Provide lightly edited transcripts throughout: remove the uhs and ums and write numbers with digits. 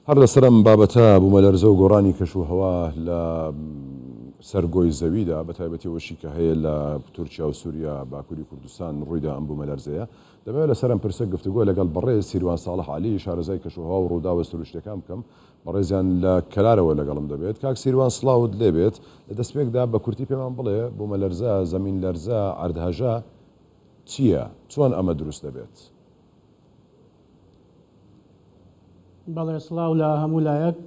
هەر لەسەر ئەم بابەتە بوومەلەرزە و گۆڕانی کەشوهەوا لە سەر گۆی زەویدا، بەتایبەتی ئەوەشی کە هەیە لە تورکیا و سوریا، باکوری کوردستان ڕوویدا ئەم بوومەلەرزەیە. دەمەوێت لەسەر ئەم پرسە گفتوگۆ لەگەڵ بەڕێز سیروان ساڵح عەلی، شارەزای کەشوهەوا و ڕووداوە سروشتیەکان بکەم. بەڕێزیان لە کەلارەوە لەگەڵم دەبێت. کاک سیروان سڵاوت لێبێت. لە دەستپێکدا بە کورتی پێمان بڵێ بوومەلەرزە، زەمینلەرزە، عەردهەژە چییە؟ چۆن ئەمە دروست دەبێت؟ بەڵێ سڵاو لە هەموو لایەک.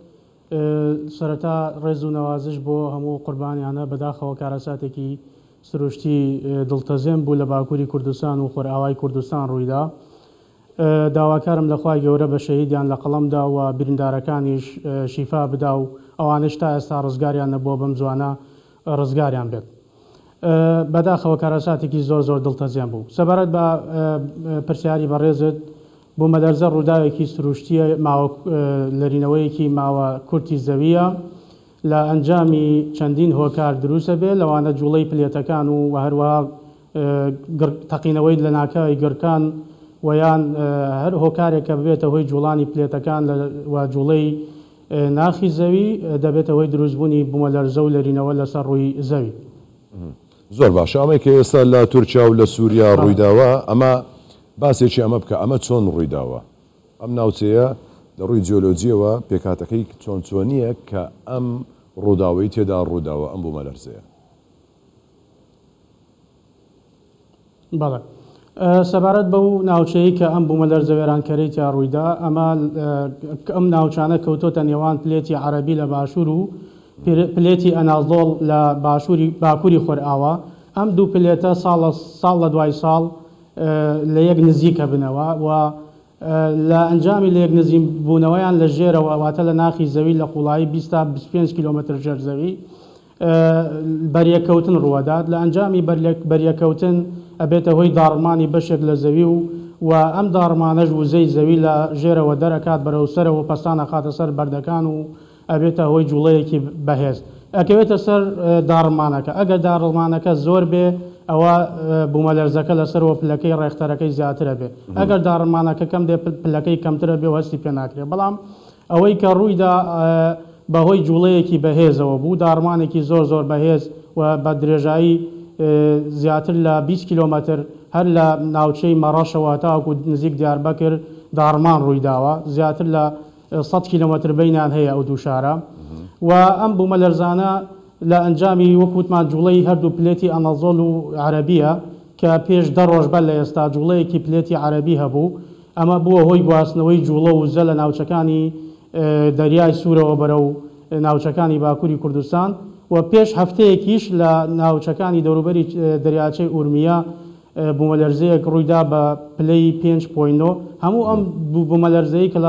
سەرەتا ڕێز و نەوازش بۆ هەموو قوربانیانە، بەداخەوە کارەساتێکی سروشتی دڵتەزێن بوو لە باکووری کوردستان و خۆرئاوای کوردستان ڕوویدا. داواکارم لە خوای گەورە بە شەهیدیان لە قەڵەم دا و بریندارەکانیش شیفا بدا و ئەوانەش تا ئێستا ڕزگاریان نەبووە بەم زوانە ڕزگاریان بێت. بەداخەوە کارەساتێکی زۆر زۆر دڵتەزێن بوو. سەبارەت بە پرسیاری بەڕێزت، بوومەلەرزە ڕووداوێکی سروشتییە، ماوە لەرینەوەیەکی ماوە کورتی زەوییە، لە ئەنجامی چەندین هۆکار دروست ئەبێ، لەوانە جوڵەی پلێتەکان و هەروەها تەقینەوەی لەناکاوی گڕکان و یان هەر هۆکارێک کە ببێتە هۆی جوڵانی پلێتەکان و جوڵەی ناخی زەوی دەبێتە هۆی دروستبوونی بومەلەرزە و لەرینەوە لەسەر ڕووی زەوی. زۆر باشە ئەمەی کە ئێستا لە تورکیا و لە سوریا ڕوویداوە ئەمە باسێکی ئەمە بکە ئەمە چۆن ڕوویداوە؟ ئەم ناوچەیە لە ڕووی جیۆلۆجیەوە پێکهاتەکەی چۆن چۆنیە کە ئەم ڕووداوەی تێدا ڕووداوە ئەم بومەلەرزەیە؟ بەڵێ. سەبارەت بەو ناوچەیەی کە ئەم بوومەلەرزە وێرانکەرەی تیا ڕوویدا، ئەمە ئەم ناوچانە کەوتۆتە نێوان پلێتی عەرەبی لە باشوور و پلێتی ئەنازۆڵ لە باشووری باکووری خۆرئاوا. ئەم دوو پلێتە ساڵ ساڵ لە دوای ساڵ لە یەک نزیک ئەبنەوە و لە ئەنجامی لە یەک نزیک بوونەوەیان لە ژێرەوە واتە لە ناخی زەوی لە قوڵایی 20 تا 25 کیلۆمەتر ژێر زەوی بەریەککەوتن ڕووەدات، لە ئەنجامی بەریەککەوتن ئەبێتە هۆی داڕمانی بەشێک لە زەوی و و ئەم داڕمانەش وزەی زەوی لە ژێرەوە دەرئەکات بەرەو سەرەوە پەستان ئەخاتە سەر بەردەکان و ئەبێتە هۆی جوڵەیەکی بەهێز ئەکەوێتە سەر داڕمانەکە، ئەگەر داڕمانەکە زۆر بێ ئەوە بومەلەرزەکە لەسەرەوە پلەکەی ڕێختەرەکەی زیاتر ئەبێ، ئەگەر داڕمانەکە کەم بێ پلەکەی کەمتر ئەبێ و هەستی پێ ناکرێ، بەڵام ئەوەی کە ڕوویدا بەهۆی جوڵەیەکی بەهێزەوە بوو، داڕمانێکی زۆر زۆر بەهێز و بە درێژایی زیاتر لە 20 کیلۆمەتر هەر لە ناوچەی مەڕەشەوە تاوەکو نزیک دیاربەکر داڕمان ڕوویداوە، زیاتر لە 100 کیلۆمەتر بەینیان هەیە ئەو دوو شارە و ئەم بوومەلەرزانە لە ئەنجامی وەک وتمان جوڵەی هەردوو پلێتی ئەنەزۆل و عەرەبییە کە پێش دە ڕۆژ بەر لە ئێستا جوڵەیەکی پلێتی عەرەبی هەبوو ئەمە بووە هۆی گواستنەوەی جوڵە و وزە لە ناوچەکانی دەریای سوورەوە بەرەو ناوچەکانی باکووری کوردستان و پێش هەفتەیەکیش لە ناوچەکانی دەوروبەری دەریاچەی ئورمیە بوومەلەرزەیەک ڕوویدا بە پلەی 5.9. هەموو ئەم بوومەلەرزەی کە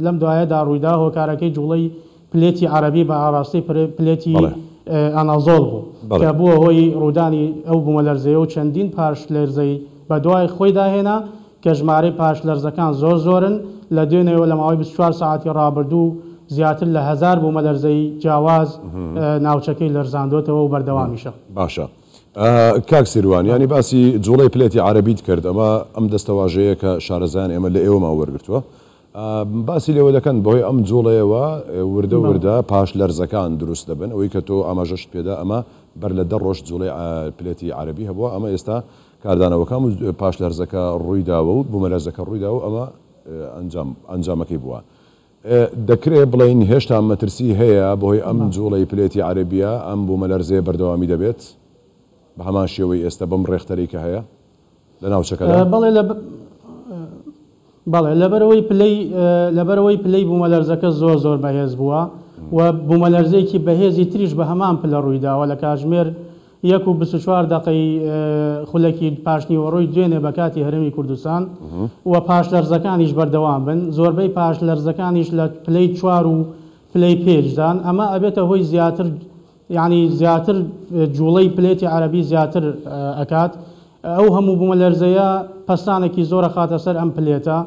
لەم دوایەدا ڕوویدا هۆکارەکەی جوڵەی پلێتی عەرەبی بە ئاراستەی پلێتی ئەنازۆڵ بوو کە بووە هۆی ڕوودانی ئەو بوومەلەرزەیە و چەندین پاشلەرزەی بەدوای خۆیدا هێنا کە ژمارەی پاشلەرزەکان زۆر زۆرن، لە دوێنێوە لە ماوەی 24 سەعاتی ڕابردوو زیاتر لە 1000 بوومەلەرزەی جیاواز ناوچەکەی لەرزاندۆتەوە و بەردەوامیشە. باشە کاک سیروان یانی باسی جوڵەی پلێتی عەرەبیت کرد ئەمە ئەم دەستەواژەیە کە شارەزایان ئێمە لە ئێوەمان وەرگرتووە باسی لێوە دەکەن بەهۆی ئەم جوڵەیەوە وردە وردە پاش لەرزەکان دروست دەبن ئەوەی کە تۆ ئاماژەشت پێدا ئەمە بەر لە دە ڕۆژ جوڵەی پلێتی عەرەبی هەبووە ئەمە ئێستا کاردانەوەکان و پاش لەرزەکە ڕوویداوە و بوومەلەرزەکە ڕوویداوە و ئەمە ئەنجام ئەنجامەکەی بووە. دەکرێ بڵێین هێشتا مەترسی هەیە بەهۆی ئەم جوڵەی پلێتی عەرەبیە ئەم بوومەلەرزەیە بەردەوامی دەبێت بە هەمان شێوەی ئێستا بەم ڕێختەرەی کە هەیە لە ناوچەکەدا؟ بەڵێ لە بەڵێ لەبەرئەوەی پلەی لەبەرئەوەی پلەی بوومەلەرزەکە زۆر زۆر بەهێز بووە و بوومەلەرزەیەکی بەهێزی تریش بە هەمان پلە ڕوویداوە لە کاتژمێر یەک و 24 دەقەی خولەکی پاشنیوەڕۆی دوێنێ بە کاتی هەرێمی کوردستان و پاشلەرزەکانیش بەردەوام بن، زۆربەی پاشلەرزەکانیش لە پلەی چوار و پلەی پێنجدان، ئەمە ئەبێتە هۆی زیاتر یانی زیاتر جوڵەی پلێتی عەرەبی زیاتر ئەکات، ئەو هەموو بومەلەرزەیە پەستانێکی زۆر ئەخاتە سەر ئەم پلێتە،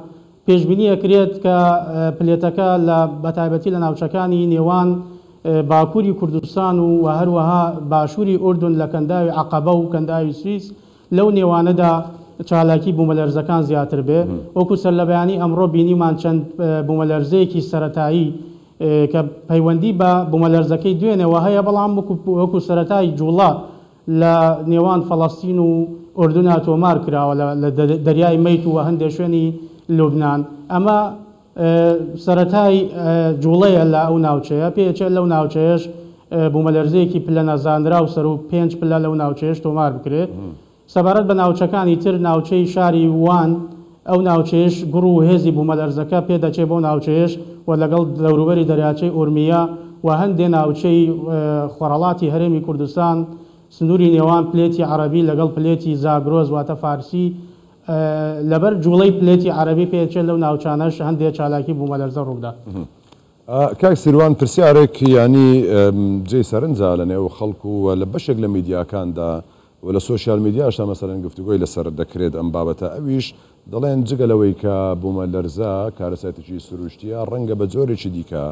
پێشبینی ئەکرێت کە پلێتەکە لە بەتایبەتی لە ناوچەکانی نێوان باکووری کوردستان و و هەروەها باشووری ئوردن لە کەنداوی عەقەبە و کەنداوی سویس لەو نێوانەدا چالاکی بوومەلەرزەکان زیاتر بێ. وەکو سەرلەبەیانی ئەمڕۆ بینیمان چەند بوومەلەرزەیەکی سەرەتایی کە پەیوەندی بە بومەلەرزەکەی دوێنێوە هەیە، بەڵام وەکو سەرەتای جوڵە لە نێوان فەڵەستین و ئوردنا تۆمار کراوە لە دەریای مەیت و هەندێک شوێنی لوبنان. ئەمە سەرەتای جوڵەیە لە ئەو ناوچەیە، پێچێت لەو ناوچەیەش بومەلەرزەیەکی پلە نەزانراو سەرو 5 پلە لەو ناوچەیەش تۆمار بکرێت. سەبارەت بە ناوچەکانی تر، ناوچەی شاری وان، ئەو ناوچەیەش گوڕ و هێزی بوومەلەرزەکە پێدەچێت بۆ ناوچەیەش و لەگەڵ دەوروبەری دەریاچەی ئورمیە و هەندێ ناوچەی خۆرهەڵاتی هەرێمی کوردستان، سنووری نێوان پلێتی عەرەبی لەگەڵ پلێتی زاگرۆس واتە فارسی، لەبەر جوڵەی پلێتی عەرەبی پێدەچێت لەو ناوچانەش هەندێ چالاکی بوومەلەرزە ڕووبدات. کاک سیروان پرسیارێک یانی جێی سەرنجە لە نێو خەڵک و لە بەشێک لە میدیاکاندا و لە سۆشیال میدیاشدا مەسەلەن گفتوگۆی لەسەر دەکرێت ئەم بابەتە ئەویش دەڵێن جگە لەوەی کە بوومەلەرزە کارەساتێکی سروشتیە ڕەنگە بە جۆرێکی دیکە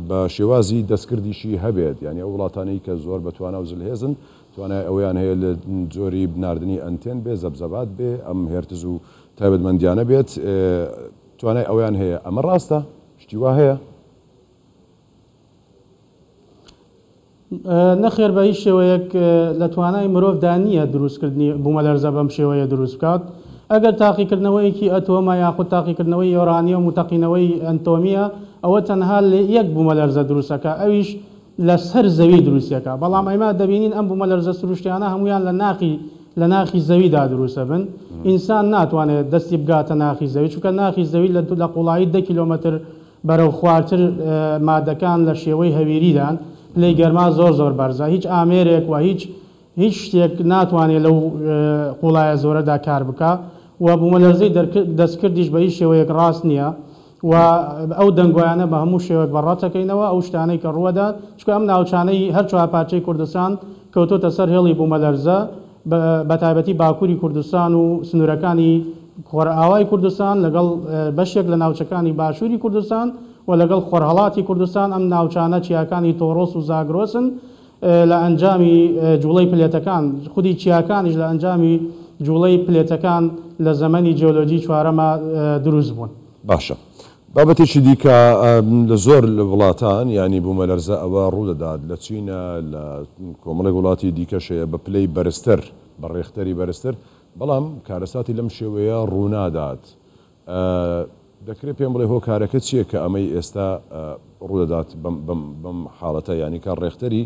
بە شێوازی دەستکردیشی هەبێت یانی ئەو وڵاتانەی کە زۆر بە توانا و زلهێزن توانای ئەوەیان هەیە لە جۆری ناردنی ئەنتێن بێ زەبزەبات بێ ئەم هێرتز و تایبەتمەندیانە بێت توانای ئەوەیان هەیە ئەمە ڕاستە؟ شتی وا هەیە؟ نەخێر بە هیچ شێوەیەک لە توانای مرۆڤدا نییە دروستکردنی بوومەلەرزە بەم شێوەیە دروست بکات. ئەگەر تاقیکردنەوەیەکی ئەتۆمە یاخود تاقیکردنەوەی یۆرانیۆم و تەقینەوەی ئەنتۆمییە، ئەوە تەنها یەک بوومەلەرزە دروست ئەکا ئەویش لە سەر زەوی دروستی ئەکا. بەڵام ئێمە دەبینین ئەم بوومەلەرزە سروشتیانە هەموویان لە ناخی لە ناخی زەویدا دروست ئەبن. ئینسان ناتوانێت دەستی بگاتە ناخی زەوی، چونکە ناخی زەوی لە قوڵایی دە کیلۆمەتر بەرەو خوارتر مادەکان لە شێوەی هەویریدان، پلەی گەرما زۆر زۆر بەرزە، هیچ ئامێرێک و هیچ هیچ شتێک ناتوانێت لەو قوڵایە زۆرەدا کار بکا و بوومەلەرزەی دەستکردیش بە هیچ شێوەیەک ڕاست نییە و ئەو دەنگۆیانە بە هەموو شێوەیەک بە ڕەتەکەینەوە ئەو شتانەی کە ڕووەدات، چونکە ئەم ناوچانەی هەر چوارپارچەی کوردستان کەوتۆتە سەر هێڵی بوومەلەرزە بەتایبەتی باکووری کوردستان و سنوورەکانی خۆرئاوای کوردستان لەگەڵ بەشێک لە ناوچەکانی باشووری کوردستان و لەگەڵ خۆرهەڵاتی کوردستان، ئەم ناوچانە چیاکانی تۆرۆس و زاگرۆسن لە ئەنجامی جوڵەی پلێتەکان، خودی چیاکانیش لە ئەنجامی جوڵەی پلێتەکان لە زەمەنی جیۆلۆجی چوارەما دروست بوون. باشە بابەتێکی دیکە لە زۆر وڵاتان یانی بوومەلەرزە ئەوە ڕوودەدات لە چینە لە کۆمەڵێک وڵاتی دیکەش هەیە بە پلەی بەرزتر بە ڕێختەری بەرزتر بەڵام کارەساتی لەم شێوەیە ڕوونادات دەکرێت پێم بڵێ هۆکارەکە چییە کە ئەمەی ئێستا ڕوودەدات بەم بەم بەم حاڵەتە یانی کە ڕێختەری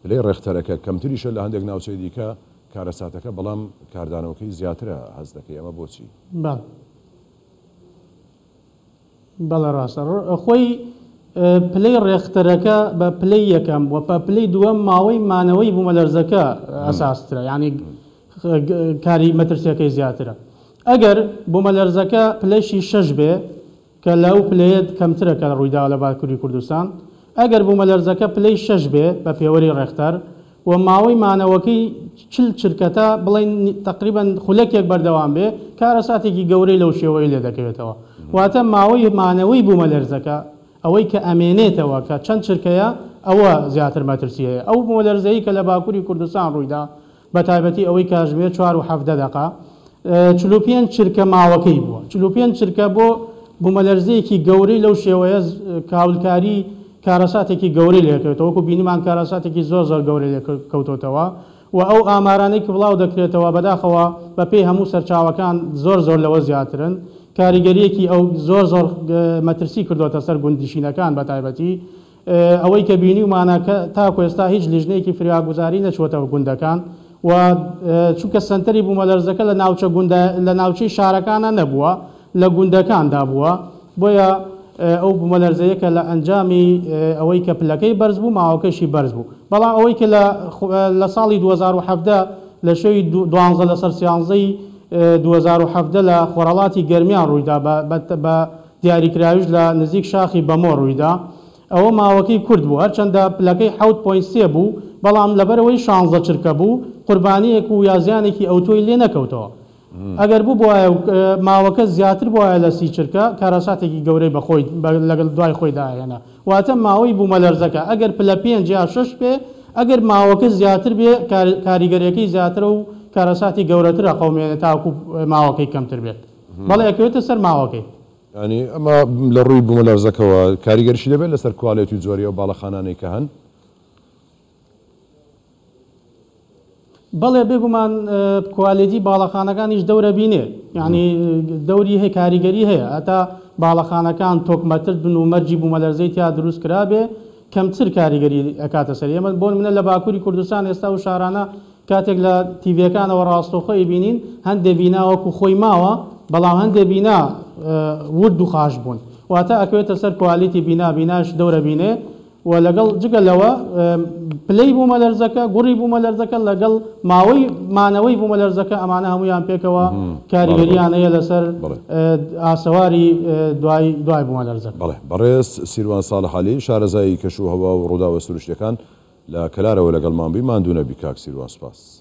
پلەی ڕێختەرەکە کەمتریشە لە هەندێک ناوچەی دیکە کارەساتەکە بەڵام کاردانەوەکەی زیاترە هەست دەکەی ئەمە بۆچی؟ بەڵێ. بەڵێ ڕاستە. خۆی پلەی ڕێختەرەکە بە پلەی یەکەم و بە پلەی دووەم ماوەی مانەوەی بوومەلەرزەکە ئەساسترە یانی کاری مەترسیەکەی زیاترە. ئەگەر بوومەلەرزەکە پلەشی شەش بێ کە لەو پلەیە کەمترە کە ڕوویداوە لە باکووری کوردستان، ئەگەر بوومەلەرزەکە پلەی شەش بێ بە پێوەری ڕێختەر و ماوەی مانەوەکەی 40 چرکە تا بڵێین تەقریبەن خولەکێک بەردەوام بێ، کارەساتێکی گەورەی لەو شێوەیە لێ دەکەوێتەوە. واتە ماوەی مانەوەی بوومەلەرزەکە، ئەوەی کە ئەمێنێتەوە کە چەند چرکەیە، ئەوە زیاتر مەترسی هەیە. ئەو بوومەلەرزەی کە لە باکووری کوردستان ڕوویدا، بەتایبەتی ئەوەی کاتژمێر چوار و 17 دەقە 45 چرکە ماوەکەی بووە. 45 چرکە بۆ بوومەلەرزەیەکی گەورەی لەو شێوەیە کاولکاری کارەساتێکی گەورەی لێکەوتەوە، وەکو بینیمان کارەساتێکی زۆر زۆر گەورەی لێکەوتۆتەوە و ئەو ئامارانەی کە بڵاو دەکرێتەوە بەداخەوە بەپێی هەموو سەرچاوەکان زۆر زۆر لەوە زیاترن. کاریگەریەکی ئەو زۆر زۆر مەترسی کردۆتە سەر گوندنشینەکان بەتایبەتی ئەوەی کە بینیومانە کە تاکو ئێستا هیچ لیژنەیەکی فریاگوزاری نەچووەتەوە گوندەکان و چونکە سەنتەری بوومەلەرزەکە لە ناوچە گوندە لە ناوچەی شارەکانە نەبووە لە گوندەکاندا بووە بۆیە ئەو بوومەلەرزەیە کە لە ئەنجامی ئەوەی کە پلەکەی بەرز بوو ماوەکەشی بەرز بوو بەڵام ئەوەی کە لە لە ساڵی 2017 لە شەوی دوانزە لەسەر سیانزەی 2017 لە خۆرهەڵاتی گەرمیان ڕوویدا بە دیاریکراویش لە نزیک شاخی بەمۆ ڕوویدا، ئەوە ماوەکەی کورت بوو، هەرچەندە پلەکەی حەوت point سێ بوو، بەڵام لەبەرئەوەی شانزە چرکە بوو، قوربانییەک و یا زیانێکی ئەوتۆی لێ نەکەوتەوە. ئەگەر ببوایە و ماوەکە زیاتر بوایە لە 30 چرکە، کارەساتێکی گەورەی بە خۆی لەگەڵ دوای خۆیدا ئەهێنا. واتە ماوەی بوومەلەرزەکە ئەگەر پلە پێنج یا شەش بێ، ئەگەر ماوەکە زیاتر بێ، کاریگەرییەکەی زیاترە و کارەساتی گەورەتر ئەقەومێنێ تاکوو ماوەکەی کەمتر بێت. بەڵێ ئەکەوێتە سەر ماوەکەی. یانی ئەمە لە ڕووی بوومەلەرزەکەوە کاریگەریی دەبێت لەسەر کوالێتی و جۆری ئەو باڵەخانانەی کە هەن؟ بەڵێ بێگومان کوالێتی باڵەخانەکانیش دەورە بینێ یعنی دەوری هەیە کاریگەری هەیە هەتا باڵەخانەکان تۆکمەتر بن و مەرجی بوومەلەرزەی تیا دروست کرابێ کەمتر کاریگەری ئەکاتە سەر ئێمە بۆ منە لە باکووری کوردستان ئێستا و شارانە کاتێک لە تیڤیەکانەوە ڕاستەوخۆ ئەیبینین هەندێ بینا وەکو خۆی ماوە بەڵام هەندێ بینا ورد و خاش بوون واتە ئەکەوێتە سەر کوالیتی بینا بیناش دەورە بینێ و لەگەڵ جگە لەوە پلەی بوومەلەرزەکە گوڕی بوومەلەرزەکە لەگەڵ ماوەی مانەوەی بوومەلەرزەکە ئەمانە هەمویان پێکەوە کاریگەریان هەیە لەسەر ئاسەواری دوای دوای بوومەلەرزەکە. بەڵێ بەڕێز سیروان ساڵح عەلی شارەزای کەش و هەوا و ڕووداوە سروشتیەکان لە کەلارەوە لەگەڵمان بووی ماندوو نەبی کاک سیروان سوپاس.